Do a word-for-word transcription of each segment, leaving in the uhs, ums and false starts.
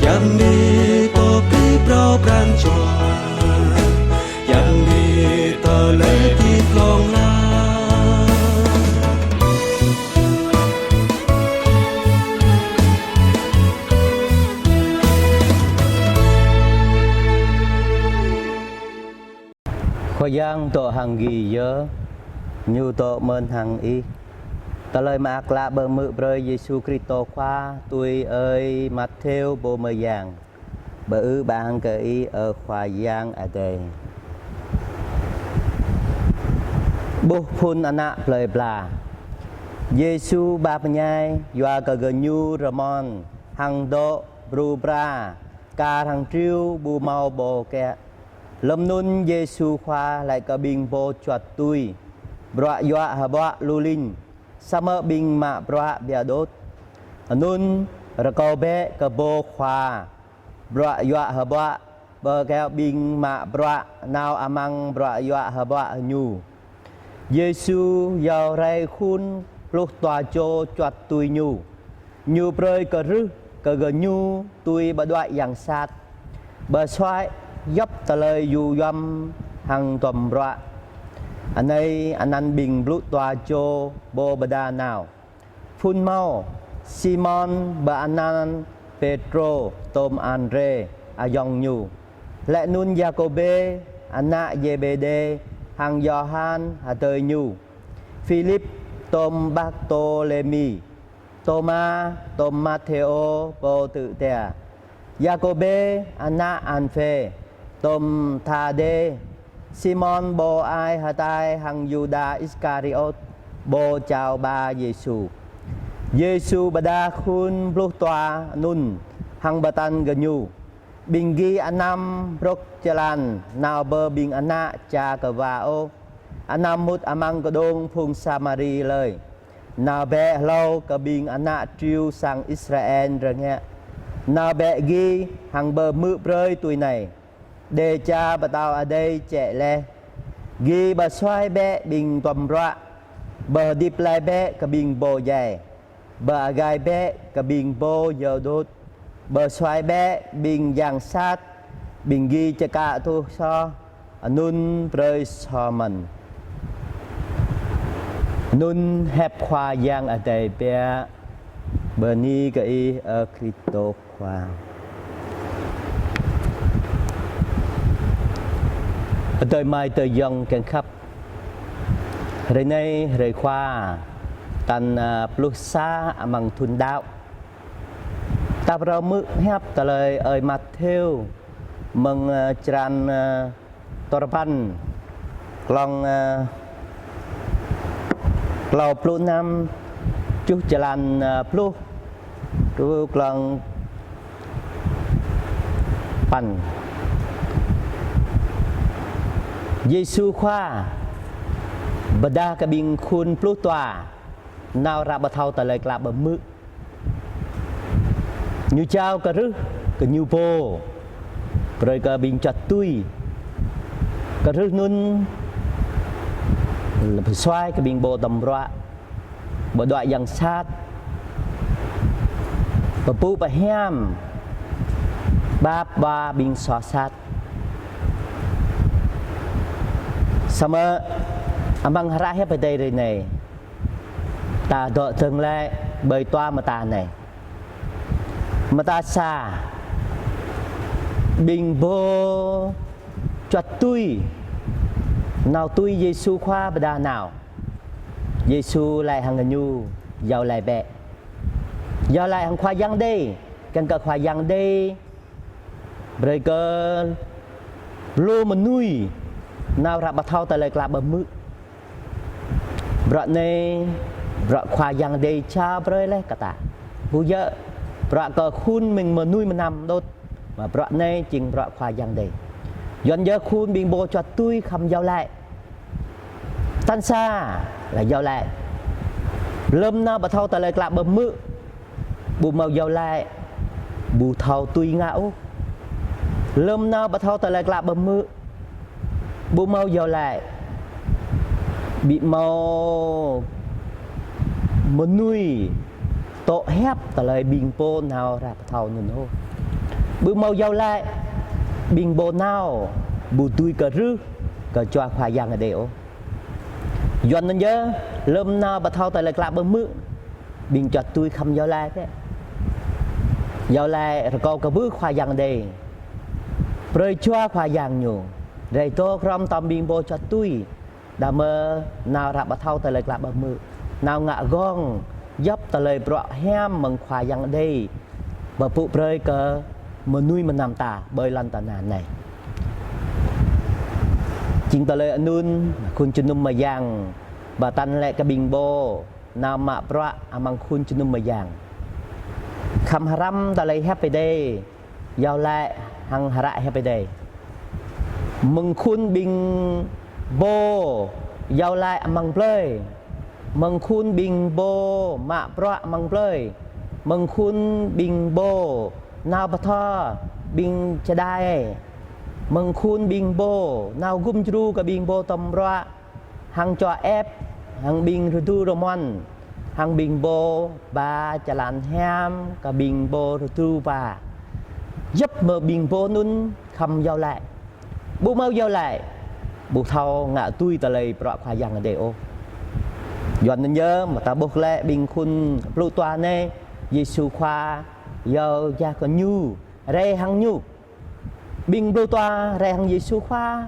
Yang ni pơplih phrâo pran jua, yang ni tơlơi hơdip hlŏng lar. Khua Yang dŏ hăng gih yơh, Ñu dŏ mơ̆n hăng ih. Tơlơi Mơak Klă pơhmư̆ brơi Yêsu Kristô Khua tui ơi Matthêô pô mơyang. Bơ-ư bang kơ Ih, ơ Khua Yang Adai. Ƀuh phun ană plơi pla. Yêsu ba pơñai, yua kơ gơñu rơmon, hăng dŏ bru bra, kar hăng triu ƀu hmâo pô kiă. Lơm anŭn Yêsu Khua laĭ kơ ƀing pô čuăt tui: Bruă yuă hơbuă lu lin, samơ̆ ƀing mă bruă biă đôč. Anŭn rơkâo bĕ kơ pô khua bruă yuă hơbuă pơkeo ƀing mă bruă nao amăng bruă yuă hơbuă ñu. Yêsu iâu rai khul pluh dua čô čuăt tui Ñu. Ñu brơi kơrưh kơ gơñu tui pơđuaĭ yang sat, pơsuaĭ djŏp tơlơi yu duăm hăng duăm bruă. Anai anăn ƀing pluh dua čô pô pơđar nao. Phun hmâo Simôn pơanăn Pêtrô, tôm Andrê ayŏng ñu, laih anŭn Yakôbê ană Zêbêđê hăng Yôhan adơi ñu, Philip tôm Bartôlêmi, Tôma tôm Matthêô pô tŭ tia, Yakôbê ană Alphê tôm Thadê, Simôn pô ai hơtai hăng Yuđa Iskariôt, pô čao ba Yêsu. Yêsu pơđar khul pluh dua anŭn hăng pơtă kơ gơñu: Ƀing gih anăm rŏk jơlan nao pơ ƀing ană čar kơwa ôh, anăm mŭt amăng kơđông phung Samari lơi. Nao bĕ hlâo kơ ƀing ană triu sang Israel rơngiă. Nao bĕ gih hăng pơhmư̆ brơi tui anai: Dêh čar pơtao adai jĕ laih. Gih pơsuaĭ bĕ ƀing duăm bruă, pơhơdip glaĭ bĕ kơ ƀing pô djai, pơagaih bĕ kơ ƀing pô djơ̆ đôč, pơsuaĭ bĕ ƀing yang sat, ƀing gih čơkă tuh soh, anŭn brơi soh mơ̆n. Anŭn hiăp Khua Yang Adai biă. Bơni kơ Ih, ơ Kristô Khua. Adơi amai adơi ayŏng kiăng khăp. Hrơi anai, hrơi Khua, tal, ơ, pluh sa amăng thun đăo. Ta phrâo hmư̆ hiăp tơlơi ơi Matthêô mơ̆ng, ơ, črăn, ơ, duapăn, klŏng, ơ, klâo pluh năm, čuh črăn, ơ, pluh, truh klŏng păn. Yêsu Khua pơđar kơ ƀing khul pluh dua nao ră pơthâo tơlơi klă pơhmư̆. Ñu jao kơrưh kơ ñu pô, brơi kơ ƀing čuăt tui. Kơrưh anŭn pơsuaĭ kơ ƀing pô duăm bruă, pơđuaĭ yang sat, pơpŭ pơhiam, pap ba ƀing soh sat. Samơ̆ amăng hră hiăp Adai hrơi anai, ta dŏ dơ̆ng glaĭ ƀơi dua mơta anai. Mơta sa, ƀing pô čuăt tui nao tui Yêsu Khua pơđar nao. Yêsu laĭ hăng gơñu: Iâu laĭ bĕ. Iâu laĭ hăng Khua Yang Adai, kiăng kơ Khua Yang Adai brơi kơ lu mơnuih nao ră pơthâo tơlơi klă pơhmư̆. Bruă anai, bruă Khua Yang Adai jao brơi laih kơ ta. Ƀu djơ̆ bruă kơ khul ƀing mơnuih mơnam đôč, mă bruă anai jing bruă Khua Yang Adai. Yuan yơh khul ƀing pô čuăt tui khŏm iâu laĭ. Tal sa, laĭ iâu laĭ. Lơm nao pơthâo tơlơi klă pơhmư̆, ƀu hmâo iâu laĭ, ƀu thâo tui ngă ôh. Lơm nao pơthâo tơlơi klă pơhmư̆, ƀu hmâo iâu laĭ, ƀu hmâo mơnuih dŏ hiăp tơlơi ƀing pô nao ră pơthâo anŭn ôh. Ƀu hmâo iâu laĭ ƀing pô nao ƀu dưi kơ rưh kơ Jua Khua Yang Adai ôh. Yua anŭn yơh, lơ̆m nao pơthâo tơlơi klă pơhmư̆, ƀing čuăt tui khăm iâu laĭ bĕ. Iâu laĭ rơkâo kơ ƀuh Khua Yang Adai, brơi Jua Khua Yang ñu rai dŏ hrŏm tom ƀing pô čuăt tui, đah mơ̆ nao ră pơthâo tơlơi klă pơhmư̆, nao ngă gơ̆ng djŏp tơlơi bruă hiam mơ̆ng Khua Yang Adai pơpŭ brơi kơ mơnuih mơnam ta ƀơi lŏn tơnah anai. Jing tơlơi anŭn khul jơnum mơyang pơtă laĭ kơ ƀing pô nao mă bruă amăng khul jơnum mơyang. Khăm hrăm tơlơi hiăp Ơi Adai, iâu laĭ hăng hră hiăp Ơi Adai. Mơ̆ng khul ƀing pô iâu laĭ amăng plơi, mơ̆ng khul ƀing pô mă bruă amăng plơi, mơ̆ng khul ƀing pô nao pơthâo ƀing čơđai, mơ̆ng khul ƀing pô nao gum djru kơ ƀing pô tom bruă, hăng čô ĕp, hăng ƀing rơdu rơmon, hăng ƀing pô ba jơlan hiam kơ ƀing pô rơdu ba. Djŏp mơ̆ ƀing pô anŭn khăm iâu laĭ. Ƀu hmâo iâu laĭ ƀu thâo ngă tui tơlơi bruă Khua Yang Adai ôh. Yua anŭn yơh mơ̆ ta ƀuh laih ƀing khul pluh dua anai, Yêsu Khua iâu laĭ kơ ñu, rai hăng ñu. Ƀing pluh dua rai hăng Yêsu Khua,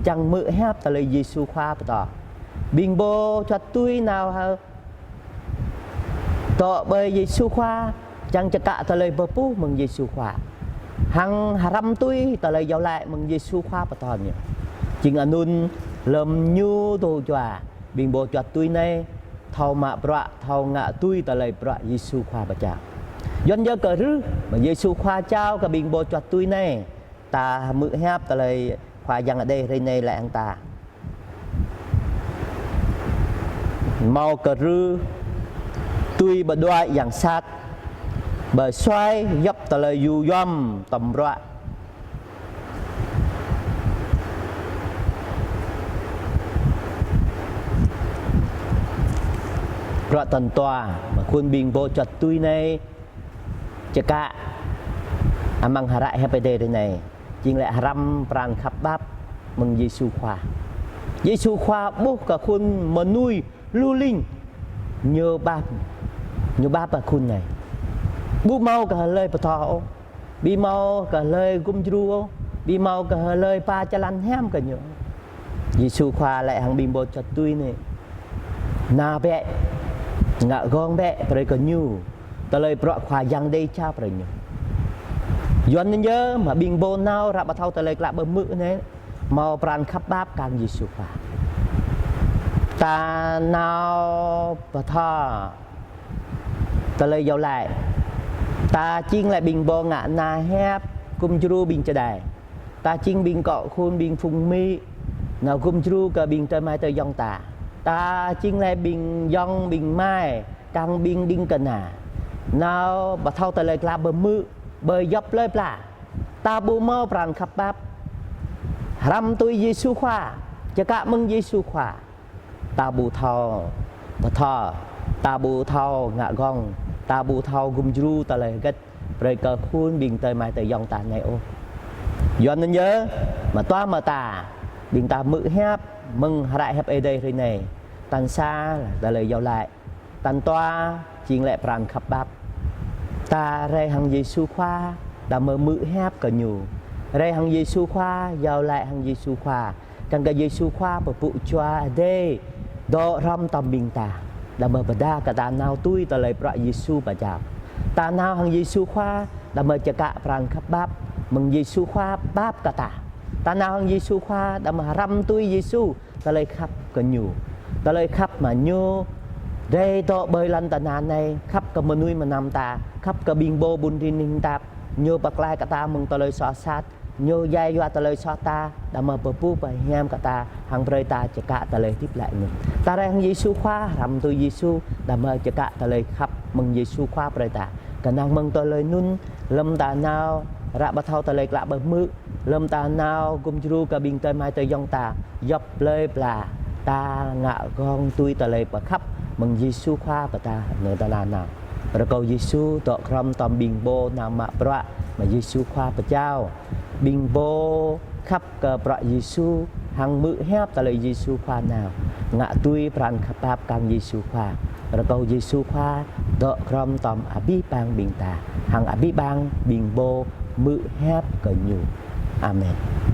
čang hmư̆ hiăp tơlơi Yêsu Khua pơtô. Ƀing pô čuăt tui nao hơ dŏ ƀơi Yêsu Khua, čang čơkă tơlơi pơpŭ mơ̆ng Yêsu Khua, hăng hrăm tui tơlơi iâu laĭ mơ̆ng Yêsu Khua pơtô ñu. Jing anŭn lơ̆m ñu dŏ jua, ƀing pô čuăt tui anai thâo mă bruă, thâo ngă tui tơlơi bruă Yêsu Khua pơčao. Yua anŭn yơh kơ rưh mơ̆ Yêsu Khua čao kơ ƀing pô čuăt tui anai, ta hmư̆ hiăp tơlơi Khua Yang Adai hrơi anai laĭ hăng ta. Hmâo kơ rưh tui pơđuaĭ yang sat, pơsuaih djŏp tơlơi yu yom tom bruă. Bruă tal dua mơ̆ khul ƀing pô čuăt tui anai čơkă amăng hră hiăp Ơi Adai hrơi anai, jing laĭ hrăm pran khăp pap mơ̆ng Yêsu Khua. Yêsu Khua ƀuh kơ khul mơnuih lu ling, ñu pap, ñu pap kơ khul anai. Ƀu hmâo kơ hlơi pơthâo ôh, ƀu hmâo kơ hlơi gum djru ôh, ƀu hmâo kơ hlơi ba jơlan hiam kơ ñu. Yêsu Khua laĭ hăng ƀing pô čuăt tui anai: Nao bĕ, ngă gơ̆ng bĕ brơi kơ ñu tơlơi bruă Khua Yang Adai čao brơi ñu. Yua anŭn yơh mơ̆ ƀing pô nao ră pơthâo tơlơi klă pơhmư̆ anai hmâo pran khăp pap kar hăng Yêsu Khua. Ta nao pơthâo tơlơi iâu laĭ. Ta jing laĭ ƀing pô ngă na hiăp, gum djru ƀing čơđai. Ta jing ƀing akŏ khul, ƀing phung amĭ, nao gum djru kơ ƀing adơi amai adơi ayŏng ta. Ta jing laĭ ƀing ayŏng, ƀing amai, kar hăng ƀing ding kơna, nao pơthâo tơlơi klă pơhmư̆ ƀơi djŏp plơi pla. Ta ƀu hmâo pran khăp pap hrăm tui Yêsu Khua, čơkă mơ̆ng Yêsu Khua. Ta ƀu thâo pơthâo, ta ƀu thâo ngă gơ̆ng, ta ƀu thâo gum djru tơlơi hơget brơi kơ khul ƀing adơi amai adơi ayŏng ta anai ôh. Yua anŭn yơh mơ̆ dua mơta ƀing ta hmư̆ hiăp mơ̆ng hră hiăp Ơi Adai hrơi anai. Tal sa tơlơi iâu laĭ. Tal dua jing laĭ pran khăp pap. Ta rai hăng Yêsu Khua, đah mơ̆ hmư̆ hiăp kơ ñu. Rai hăng Yêsu Khua, iâu laĭ hăng Yêsu Khua, kar hăng kơ Yêsu Khua pơpŭ Jua Adai dŏ hrŏm tom ƀing ta, đah mơ̆ pơdah kơ ta nao tui tơlơi bruă Yêsu pơčao. Ta nao hăng Yêsu Khua, đah mơ̆ čơkă pran khăp pap mơ̆ng Yêsu Khua pap kơ ta. Ta nao hăng Yêsu Khua, đah mơ̆ hrăm tui Yêsu tơlơi khăp kơ ñu. Tơlơi khăp mơ̆ ñu rai dŏ ƀơi lŏn tơnah anai, khăp kơ mơnuih mơnam ta, khăp kơ ƀing pô ƀun rin hing tap. Ñu pơklaih kơ ta mơ̆ng tơlơi soh sat, ñu djai yua tơlơi soh ta, đah mơ̆ pơpŭ pơhiam kơ ta, hăng brơi ta čơkă tơlơi hơdip glaĭ mơ̆n. Ta rai hăng Yêsu Khua, hrăm tui Yêsu, đah mơ̆ čơkă tơlơi khăp mơ̆ng Yêsu Khua brơi ta. Kơnang mơ̆ng tơlơi anŭn, lơ̆m ta nao ră pơthâo tơlơi klă pơhmư̆, lơ̆m ta nao gum djru kơ ƀing adơi amai adơi ayŏng ta djŏp plơi pla, ta ngă gơ̆ng tui tơlơi pơkhăp mơ̆ng Yêsu Khua pơtă nao ta nao. Rơkâo Yêsu dŏ hrŏm tom ƀing pô nao mă bruă, Mă Yêsu Khua pơjao, ƀing pô khăp kơ bruă Yêsu hăng hmư̆ hiăp tơlơi Yêsu Khua nao, ngă tui pran khăp pap kơ Yêsu Khua, rơkâo Yêsu Khua dŏ hrŏm tom abih bang ƀing ta, hăng abih bang ƀing pô hmư̆ hiăp kơ Ñu. Amen.